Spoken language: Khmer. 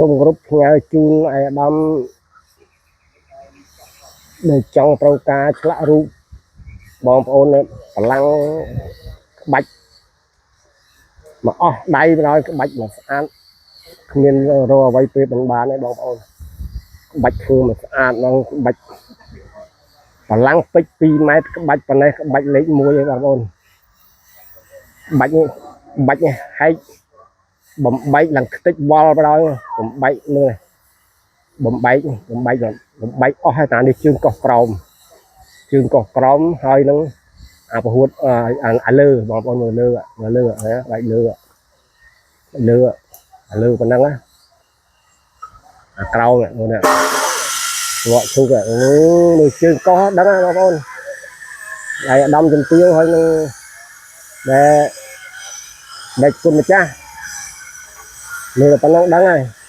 សូមគោរពផ្ញើជូនឯកឧត្តមដែលចង់ត្រូវការឆ្លាក់រូបបងប្អូននៅបលាំងក្បាច់មកអស់ដៃបណ្ដោយក្បាច់មកស្អាតគ្មានរកអ្វីពេលមិនបានទេបងប្អូនក្បាច់ធ្វើមកស្អាតហ្មងក្បាច់បលាំងពេជ្រ2ម៉ែត្រក្បាច់ប៉ុណ្ណេះក្បាច់លេខ1ឯងបងប្អូនក្បាច់នេះក្បាច់នេះហែកបំបែកឡើងខ្ទេចវល់បណ្ដោយបំបែកមើលបំបែកបំបែកបំបែកអស់ហើយតានេះជើងកោះក្រោមជើងកោះក្រោមហើយនឹងអាពហួតអាលើបងប្អូនមើលលើមើលលើណាបែកលើលើអាលើប៉ុណ្ណឹងណាអាក្រោមមើលនេះវក់ឈូកមើលជើងកោះដឹងណាបងប្អូនហើយអាដាមជំទាវហើយនឹងដែលដែលគុណម្ចាស់មើលប៉ុណ្ណឹងដឹងហើយ។